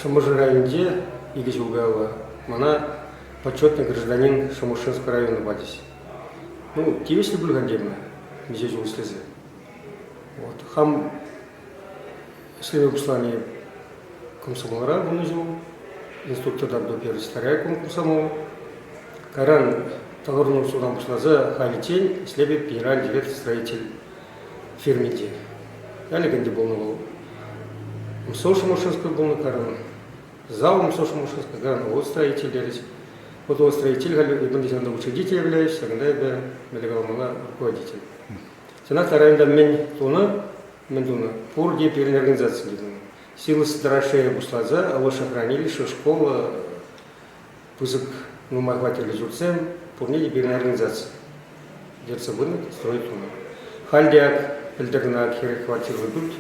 Шӑмӑршӑ районӗнче икӗ ҫул каялла мана почетный гражданин Шӑмӑршинского района пачӗҫ. Ну, тивӗҫлӗ пуль-ха тем миҫе ҫул ӗҫлесе. Вот. Хам ӗҫлеме пуҫлани комсомолра пулнӑ ҫул, инструкторта до первый старайком комсомол. Кайран таврӑннӑ ҫултан пуҫласа халиччен ӗҫлепӗп генеральный директор строитель фирминче. Ӗлӗк ӗнтӗ пулнӑ вӑл. МСО Шӑмӑршинская пулнӑ кайран. Зал МСО Шӑмӑршинская, кайран ООО строитель терӗҫ. Вот ООО строитель халь эпӗ ҫавӑнта учредитель являюсь, ҫакӑнта эпӗ мӗнле каламалла руководитель. Чӑнах та районта мӗн тунӑ, мӗн тунӑ, пурте пирӗн организацинче тунӑ. Силос траншея пуҫласа овощехранилище, школа, пысӑк нумай хваттерлӗ ҫуртсем пурне те пирӗн организаци ертсе пынӑ, строить тунӑ. Халь те ак пӗлтӗр кӑна 40 хваттерлӗ пӳрт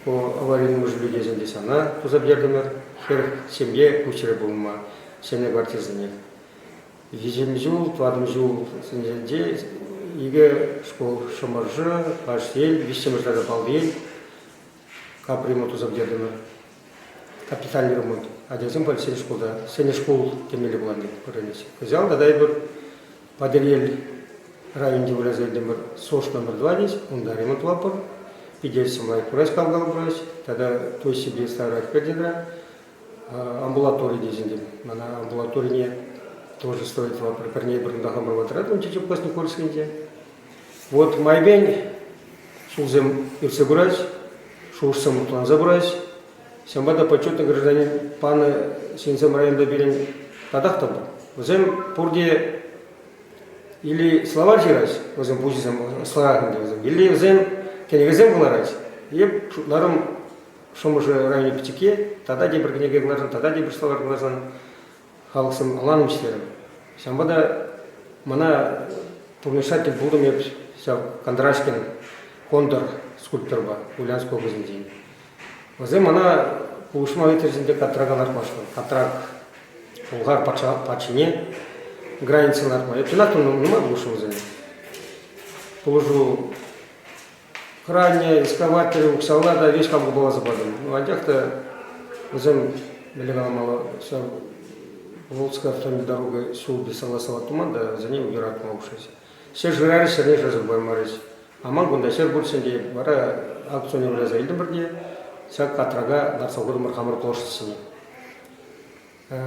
по аварийному жилью тесен те сана туса пӗтертӗмӗр. 40 ҫемье куҫрӗ пулма ҫӗнӗ квартирсене. Виҫӗм ҫул, тӑваттӑм ҫулсенче икӗ шкул Шӑмӑршӑ, Пашьел, виҫҫӗмӗш тата Палтиел капремонт туса пӗтертӗмӗр. Капитальный ремонт. Ачасем халь ҫӗнӗ шкулта, ҫӗнӗ шкул темелле пулать пӗрремӗш. Кӑҫал тата эпир Патӑрьел районӗнче выляса илтӗмӗр СОШ номер 2 тет, унта ремонт тӑватпӑр. Питӗ ӗҫсем лайӑх пыраҫ, кал-кал пыраҫ. Тата Тойсипе Старая Хвердинра амбулатори тесен те мана амбулаторине тоже строить тӑватпӑр. Пӗрне пӗр кунта хамӑр патра унччен Чупкасникольскинче. Вот майӗпен ҫулсем иртсе пыраҫ, шухӑшсем утланса пыраҫ. Ҫавӑнпа та почетный гражданин панӑ ҫынсем районта пирӗн татах та пур. Вӗсем пурте или словарь ҫыраҫ, вӗсем пуҫӗсем ӑслӑрах ӗнтӗ вӗсем, или вӗсем кӗнекесем кӑлараҫ. Эп шутларӑм Шӑмӑршӑ районӗ пӗчӗкке, тата тепӗр кӗнеке кӑларсан, тата тепӗр словарь кӑларсан халӑхсем ӑнланмӗҫ терӗм. Ҫавӑнпа та мана пурнӑҫра тӗл пултӑм эп ҫав Кондрашкин Кондор скульпторпа Ульяновск облаҫӗнчен. Вӗсем мана пулӑшма ыйтрӗҫ ӗнтӗ Катрака лартмашкӑн. Катрак Пулхар патша патшине граница лартма. Эп чӑнах та нумай пулӑшрӑм вӗсене. Пулӑшу Крайне экскаваторӗ укҫалла та веҫ хам купаласа патӑм. Ну, анчах та вӗсем, мӗнле каламалла, ҫав Волжская автомобиль дорога ҫул пек согласовать туман та вӗсене юратма хушрӗҫ. Ҫӗр шырарӗҫ, ҫӗрне шыраса пымарӗҫ. А ман кунта ҫӗр пурччӗ те, вара аукционе выляса илтӗмӗр те ҫак катрака лартса хутӑмӑр хамӑр площадь ҫине.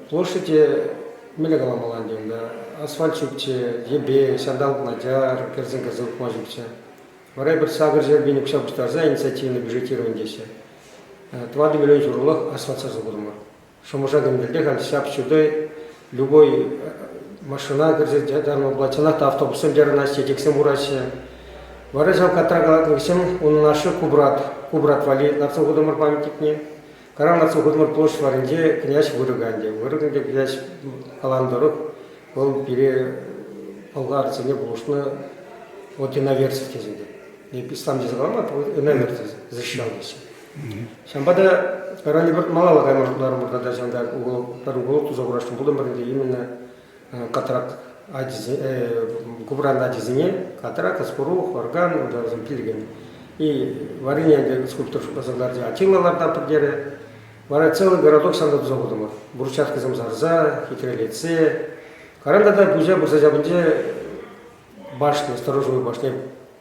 Площаде мӗнле каламалла ӗнтӗ унта, асфальт ҫукчӗ, йӗпе, ҫанталӑк начар, кӗрсен-кӗрсе утма ҫукчӗ. Вара эпир сакӑр ҫӗрпен укҫа пуҫтарса инициативный бюджетирование теҫҫӗ. 4 миллион ҫурӑлӑх асфальт сарса хутӑмӑр. Шӑмӑрша кӗнӗ халь ҫап-ҫутӑ любой машина кӗрсе чарма пулать, чӑнах та автобуссем чарӑнаҫҫӗ, чечексем хураҫҫӗ. Вара ҫав катра калатнӑ унӑн ашшӗ Кубрат, Кубрат валли лартса хутӑмӑр памятникне. Кӑранлӑх Сухотмур площадь варринче князь вырӑкӗ ӗнтӗ. Вырӑк ӗнтӗ князь каланӑ тӑрӑх вӑл пире пӑлхарсене пулӑшнӑ вот иноверцев тесе ӗнтӗ. Ислам тесе калама, иноверцев защищал теҫҫӗ. Ҫавӑнпа та кайран эпир малалла кайма шутларӑмӑр тата ҫавӑнта пӗр уголок туса хурасшӑн пултӑмӑр ӗнтӗ именно Катрак Кубран ачисене Катрак, Аспурух, Орган, унта вӗсем пилӗкӗн. И варрине ӗнтӗ скульптор шутласа кӑларчӗ, Атила лартатпӑр терӗ. Вара целый городок ҫавна туса хутӑмӑр. Брусчаткӑсем сарса, хитрелетсе. Каран тата пуҫа пырса ҫапӑнчӗ башня, сторожевой башня.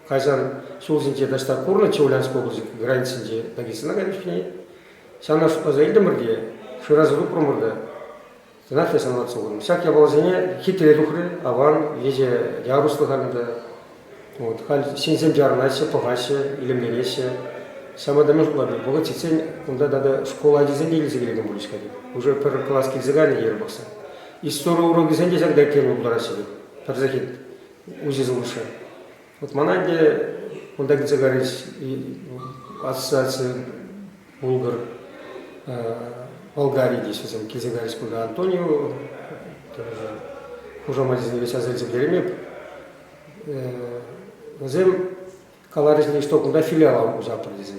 Кайсан ҫул ҫинче таҫта курнӑччӗ Ульяновск облаҫӗ границинче Дагестана кайнӑ чухне. Ҫавна шутласа илтӗмӗр те, шыраса тупрӑмӑр та. Чӑнах та ҫӑмӑллатса хунӑ. Ҫак япаласене хитре тухрӗ, аван, виҫӗ яруслӑ халь унта. Вот. Халь ҫынсем чарӑнаҫҫӗ, пӑхаҫҫӗ, илемленеҫҫӗ. Ҫавӑнпа та мӗн шутлатӑп, вӑхӑт ҫитсен кунта тата школ ачисем те илсе килекен пулӗҫ-ха тет. Уже пӗр класс килсе кайнӑ йӗр пӑхса. Истори урокӗсем те ҫакӑнта ирттерме пултараҫҫӗ тет. Пӗр сехет уҫӑ сывлӑшра. Вот мана ӗнтӗ кунта килсе кайрӗҫ ассоциаци Булгар, Болгари теҫҫӗ вӗсем, килсе кайрӗҫ кунта Антонио, хушамачӗсене веҫ аса илсе пӗтереймеп. Вӗсем каларӗҫ, что кунта филиал уҫатпӑр тесе.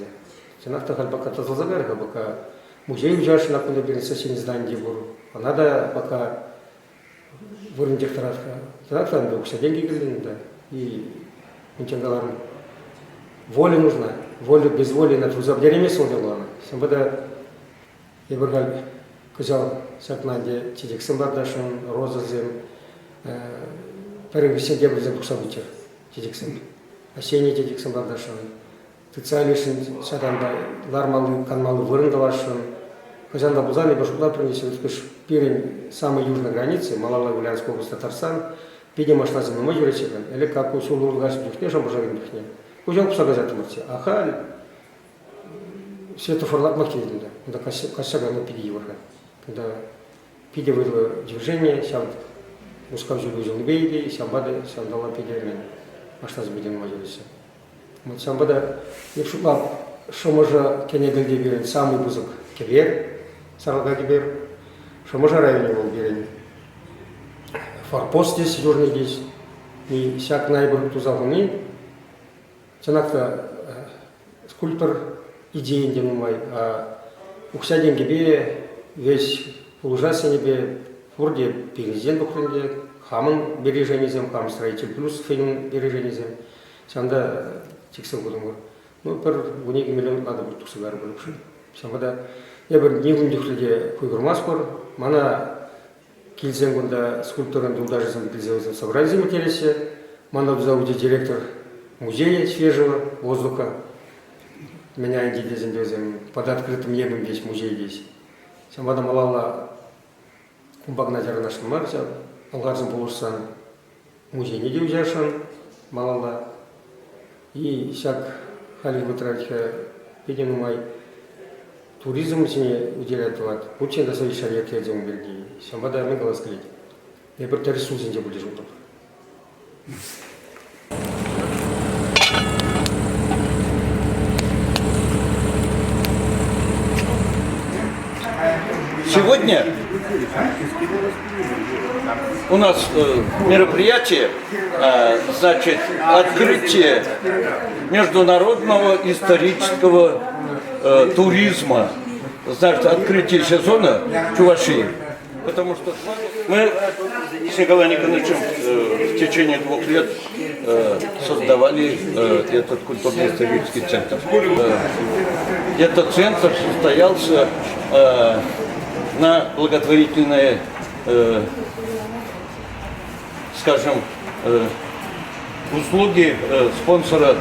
Чӑнах та халь пока тӑсӑлса кайрӗ-ха, пока музей уҫасшӑн, кунта пирӗн соседний здани те пур. Ӑна та пока вырӑнтех тӑрать-ха. Тӑрать-ха ӗнтӗ укҫа-тенкӗ кирлӗ ӗнтӗ. И унччен каларӑм, воля нужна. Воля без воли на туса пӗтереймест вӑл япалана. Ҫавӑнпа та. Эпир халь кӑҫал ҫакна ӗнтӗ чечексем лартасшӑн, розӑсем, пӗр сентябрьсем тухса пыччӑр чечексем. Осенний чечексем лартасшӑн. Тытса илесшӗн ҫаканта лармалли, канмалли вырӑн тӑвасшӑн. Хӑҫан та пулсан эпир шутлатпӑр ӗнтӗ, пирӗн самая южная граница, малалла Ульяновск область Татарстан, питӗ машинасем нумай ҫӳреҫҫӗ. Ӗлӗк ку ҫул урлӑ каҫнӑ чухне, Шӑмӑршӑ чухне, куҫа хупса каҫаттӑмӑрччӗ. А халь светофор лартмах тивет унта. Унта каҫса кайма питӗ йывӑр-ха. Унта питӗ вӑйлӑ движение, ҫав Мускав ҫулӗ уҫӑлнипе те, ҫавӑнпа та ҫавӑнталла питӗ мӗн машинасем питӗ нумай ҫӳреҫҫӗ. Вот ҫавӑнпа та эп шутлап, Шӑмӑршӑ кӗнӗ тӗлте пирӗн самый пысӑк кӗпер, Сарлака кӗпер. Шӑмӑршӑ районӗ вӑл пирӗн форпост здесь, южный здесь. И ҫак найпыр туса хуни чӑнах та скульптор идейин те нумай, укҫа-тенкӗпе веҫ пулӑшас енӗпе пурте пирӗнтен тухрӗ ӗнтӗ. Хамӑн береженисем, хам строитель плюс хӑйӗн береженисем. Ҫавӑнта чиксе хутӑмӑр. Ну, пӗр 12 миллион ытла та тухса кайрӗ пуль. Ҫавӑнпа та эпир нимӗн чухлӗ те хуйхӑрмастпӑр. Мана Килсен кунта скульпторӑн юлташӗсем килсе вӗсем собранисем ирттереҫҫӗ. Мана туса хучӗ директор музея свежего воздуха. Меня ӗнтӗ тесен те вӗсем под открытым небом весь музей весь. Ҫавӑнпа та малалла кунпа кӑна чарӑнасшӑн мар ҫав. Пӑлхарсем пулӑшсан музейне те уҫасшӑн малалла. И ҫак халӗ вӑхӑтра питӗ нумай туризм ҫине уделять тӑвать. Путин та совещание ирттерчӗ ун пирки. Ҫавӑнпа та мӗн калас килет. Эпир тӗрӗс ҫул ҫинче пулчӗ шутлӑп. Сегодня у нас мероприятие, значит, открытие международного исторического туризма, значит, открытие сезона Чувашии. Потому что мы с Николаем Никоновичем в течение 2 лет создавали этот культурно-исторический центр. Этот центр состоялся на благотворительные, скажем, услуги спонсора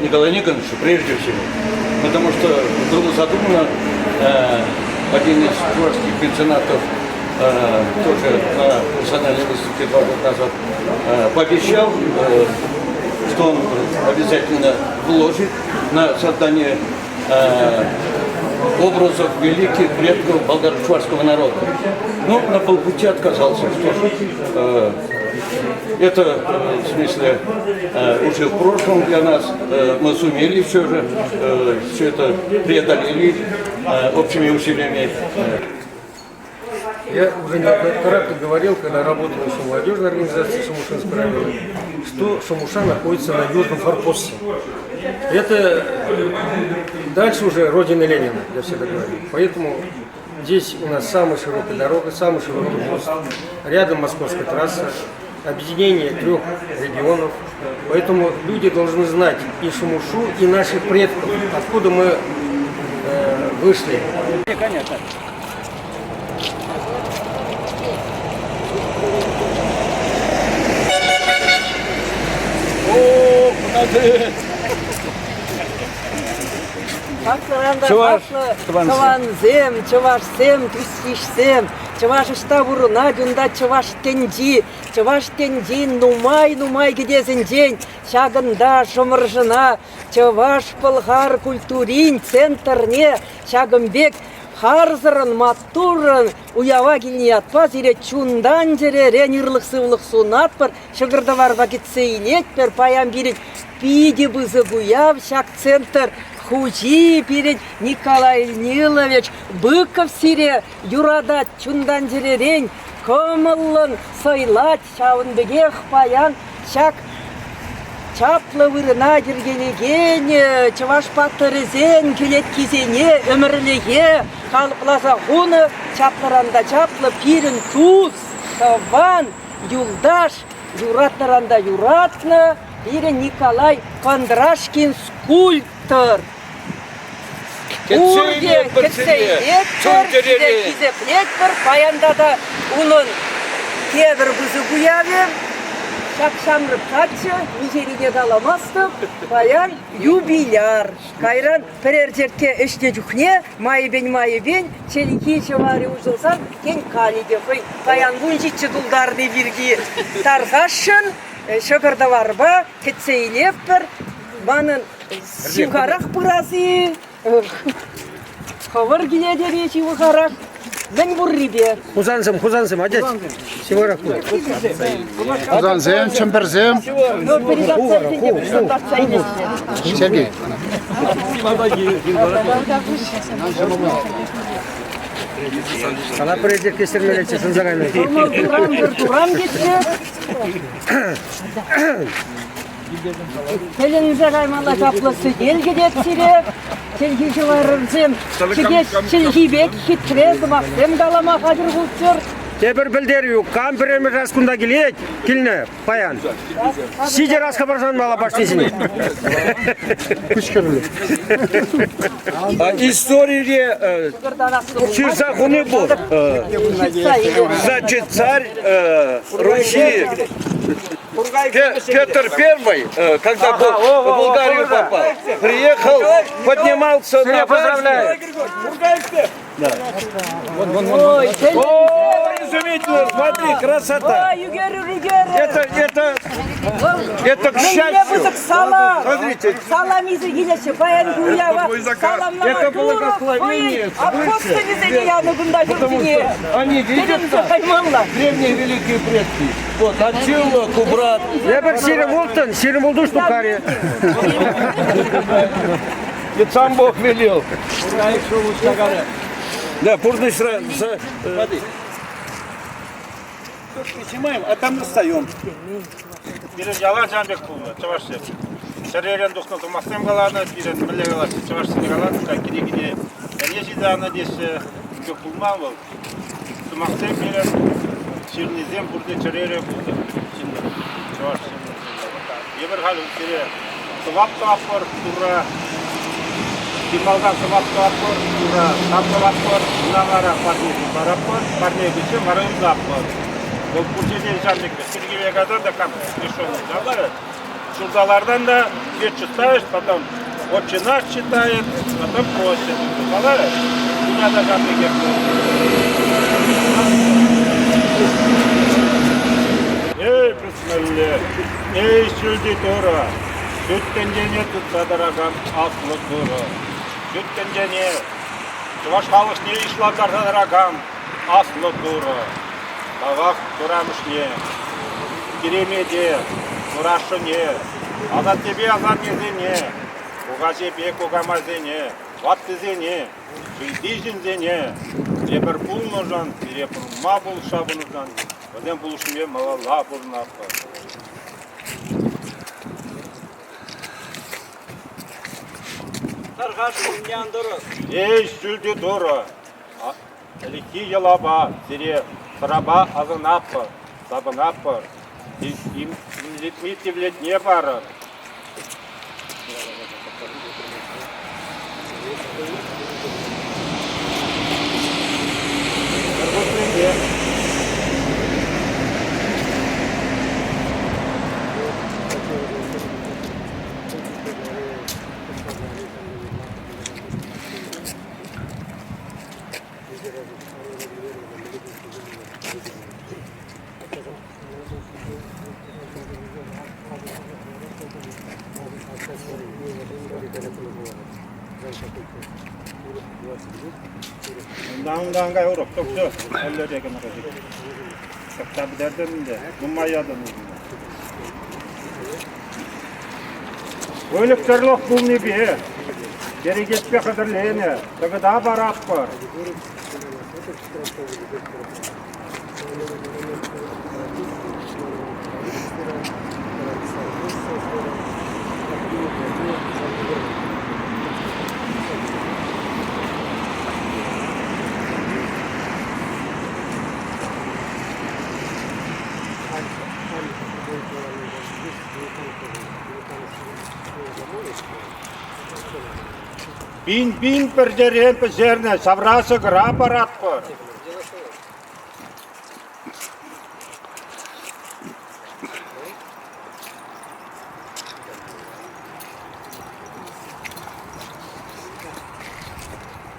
Николая Никоновича прежде всего. Потому что было задумано, один из чувашских меценатов тоже на персональной выставке 2 года назад пообещал, что он обязательно вложит на создание образов великих предков болгаро-чувашского народа. Ну, на полпути отказался. Что ж, это, в смысле, уже в прошлом для нас. Мы сумели все же, все это преодолели общими усилиями. Я уже неоднократно говорил, когда работал еще в молодежной организации Шамушинского района, что Шамуша находится на южном форпосте. Это дальше уже родина Ленина, я всегда говорю. Поэтому здесь у нас самая широкая дорога, самый широкий мост, рядом московская трасса, объединение 3 регионов. Поэтому люди должны знать и Шамушу, и наших предков, откуда мы вышли. Конечно. О, Чӑваш тӑвансем, чӑвашсем, тус-йышсем, чӑваш ӑҫта пурӑнать, унта чӑваш тӗнчи, чӑваш тӗнчин нумай-нумай кӗтесӗнчен ҫакӑнта Шӑмӑршӑна чӑваш пӑлхар культурин центрне ҫакӑн пек харсӑрӑн, маттуррӑн уява килнӗ ятпа сире чунтан-чӗререн ырлӑх-сывлӑх сунатпӑр, ҫӑкӑр-тӑварпа кӗтсе илетпӗр. Паян пирӗн питӗ пысӑк уяв ҫак центр хуҫи пирӗн Николай Нилович Быков сире юратать чунтан-чӗререн, кӑмӑллӑн сӑйлать. Ҫавӑн пекех паян ҫак чаплӑ вырӑна йӗркелекен чӑваш паттӑрӗсен кӗлеткисене ӗмӗрлӗхе калӑпласа хунӑ чаплӑран та чаплӑ пирӗн тус, тӑван, юлташ, юратнӑран та юратнӑ пирӗн Николай Кондрашкин скульптор. Пурте кӗтсе илетпӗр, хисеплетпӗр. Паян тата унӑн тепӗр пысӑк уявӗ. Ҫак ҫамрӑк каччӑ, миҫерине каламастӑп, паян юбиляр. Кайран пӗрер черкке ӗҫнӗ чухне майӗпен-майӗпен чӗлхи ҫӑварӗ уҫӑлсан, тен, калӗ те хӑй паян 17 тултарни пирки тархасшӑн ҫӑкӑр-тӑварпа кӗтсе илетпӗр. Манӑн ҫывхарах пырас-и? Хӑвӑр килетӗр-и ҫывӑхарах? Мӗн пуррипе? Хусансем, хусансем, атять. Ҫывӑрах пуль. Хусансем, чӗмпӗрсем. Сергей. Ана пӗр кестермелеччӗ, шӑнса кайнӑ. Турам тетчӗ. Тӗлӗнсе каймалла чаплӑ сӗтел кӗтет сире. Чӗлхи ҫӑварӑрсем чӗкеҫ чӗлхи пек хитре сӑмахсем калама хатӗр пулччӑр. Тепӗр пӗлтерӳ, кам пӗрремӗш раз кунта килет, килнӗ паян. Ҫичӗ раз хӑпарсан мала башнисене. Куҫ хӗрлӗ. Историре ҫырса хуни пур. Значит, царь Руси Петр Первый, когда был в Булгарию попал, приехал, поднимался на башню. Ой, О, изумительно, смотри, красота. Ой, ӳкерӗр, ӳкерӗр. Это к Мӗнле счастью. пысӑк салам! Смотрите. Салам илсе килеҫҫӗ паянхи уява. Саламлама Это Турӑ благословение хӑйӗн апостолӗсене янӑ кунта Потому ҫуртине. что они видят Тӗлӗнсе нас, каймалла. древние великие предки. Вот, Аттила, Кубрат. Эпир 26-ӑн, 26 штукари. И сам Бог велел. Да, пурнӑҫра за... Смотри. Снимаем, а там настаем. Пирӗн ялан ҫавӑн пек пулнӑ, чӑвашсем. Чӗререн тухнӑ сӑмахсем каланӑ, пирӗн мӗнле калаҫҫӗ, чӑвашсене каланӑ, кӗнекене ӗне ҫисе аннӑ теҫҫӗ. Ҫук пулман вӑл. Сӑмахсем пирӗн ҫырнисем пурте чӗрере пулнӑ ҫыннӑн, чӑваш ҫыннин. Эпир халь сире сӑвап тӑватпӑр Турра. Чи малтан сӑвап тӑватпӑр Турра, тав тӑватпӑр, ӑна вара парне паратпӑр, парне хыҫҫӑн вара ӑмсатпӑр. Вӑл пур ҫӗрте ҫавӑн пек чиркӗве кайсан та кам крещеный ҫавларать. Ҫурта лартан та свечу ставишь, потом Отче наш читает, потом просит. Каларӗ, куна та ҫавӑн пекех. Эй, пӗсмӗлле, эй, ҫӳлти Турӑ, ҫут тӗнчене тытса тӑракан аслӑ Турӑ, ҫут тӗнчене чӑваш халӑхне йышлантарса тӑракан аслӑ Турӑ, тавах Турамӑшне, Киремете, Турашшӑне, асаттепе асаннесене, кукаҫепе кукамайсене, ваттисене, ҫӳлти ҫынсене эпир пулнӑшӑн, пире пурӑнма пулӑшса пынӑшӑн вӗсем пулӑшнипе малалла пурӑнатпӑр. Эй, ҫӳлти Турӑ, ӗлӗкхи йӑлапа сире сӑрапа асӑнатпӑр, сапӑнатпӑр, имлетми тивлетне парӑр. Унтан кай урӑх тупсӑ, ӗллӗре кӑна Ҫапса пӗтертӗм ӗнтӗ, нумай ятӑм. Выльӑх-чӗрлӗх пулнипе перекетпе хатӗрленӗ тӑкӑта паратпӑр. Пин-пин пӗрчӗрен пӗҫернӗ ҫавра ҫӑкӑра паратпӑр.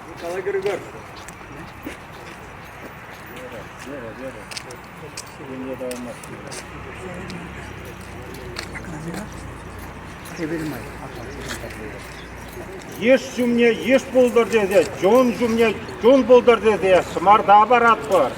Николай Григорьевич. Йыш ҫумне йыш пултӑр тесе, чун ҫумне чун пултӑр тесе ҫӑмарта паратпӑр.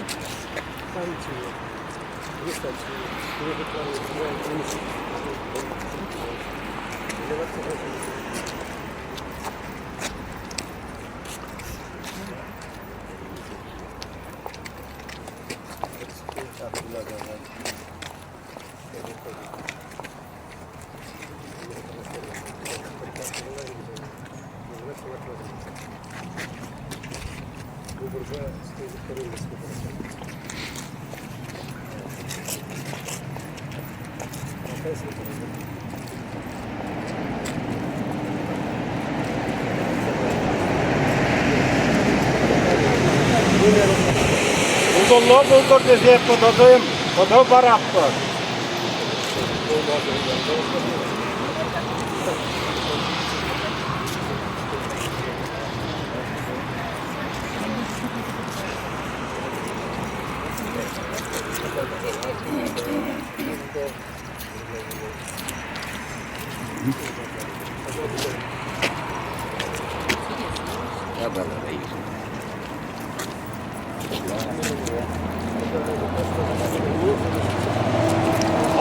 Усӑллӑ пултӑр тесе пӑтӑсем пӑтӑ паратпӑр.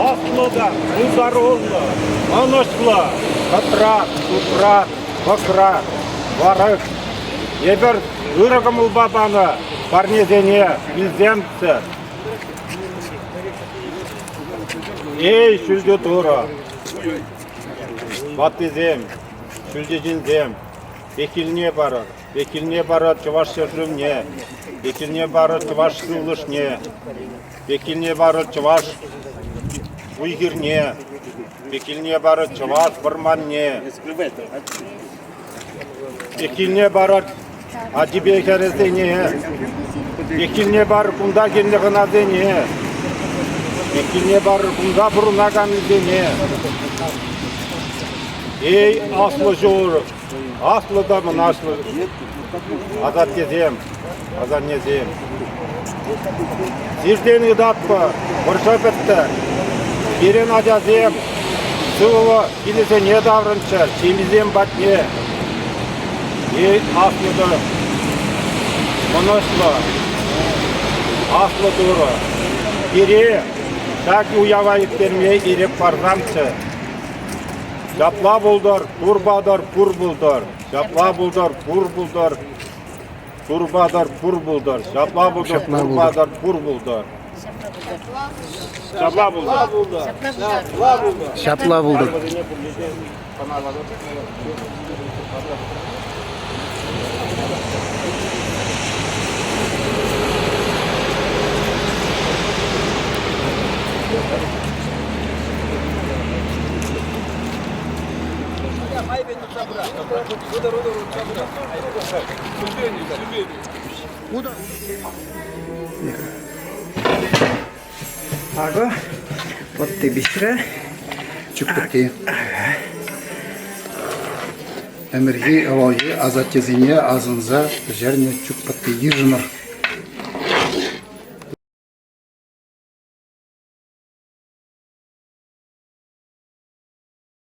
Аслӑ та пултаруллӑ, ӑнӑҫлӑ, кӑтра, тутра, кӑкра, варӑк. Эпир ырӑ кӑмӑлпа панӑ парнесене илсемччӗ. Эй, ҫӳлте Турӑ! Ваттисем, ҫӳлти ҫынсем, пехилне парӑр, пехилне парӑр Чӑваш ҫӗршывне, пехилне парӑр чӑваш сывлӑшне, пехилне парӑр чӑваш уй-хирне, пехилне парӑр чӑваш вӑрманне, пехилне парӑр ачипе хӗрӗсене, пехилне парӑр кунта килнӗ хӑнасене, пехилне парӑр кунта пурӑнаканнисене. Эй, аслӑ ҫул, аслӑ та мӑнаҫлӑ асаттесем, асаннесем. Сиртен ыйтатпӑр, вӑрҫӑ пӗттӗр. Пирӗн ачасем сывӑ килӗсене таврӑнччӑр, ҫемйисем патне. Эй, аслӑ та мӑнаҫлӑ, аслӑ Турӑ, пире ҫак уява ирттерме ирӗк парсамччӗ. Ҫапла пултӑр, тур патӑр, пур пултӑр. Ҫапла пултӑр, пур пултӑр. Тур патӑр, пур пултӑр. Ҫапла пултӑр, тур патӑр, пур пултӑр. Ҫапла пултӑр. Ҫапла пултӑр. Акӑ, пӑтти пиҫрӗ. Чӳк пӑтти. Ӗмӗрхи авалхи асаттесене асӑнса пӗҫернӗ чӳк пӑтти йышӑнӑр.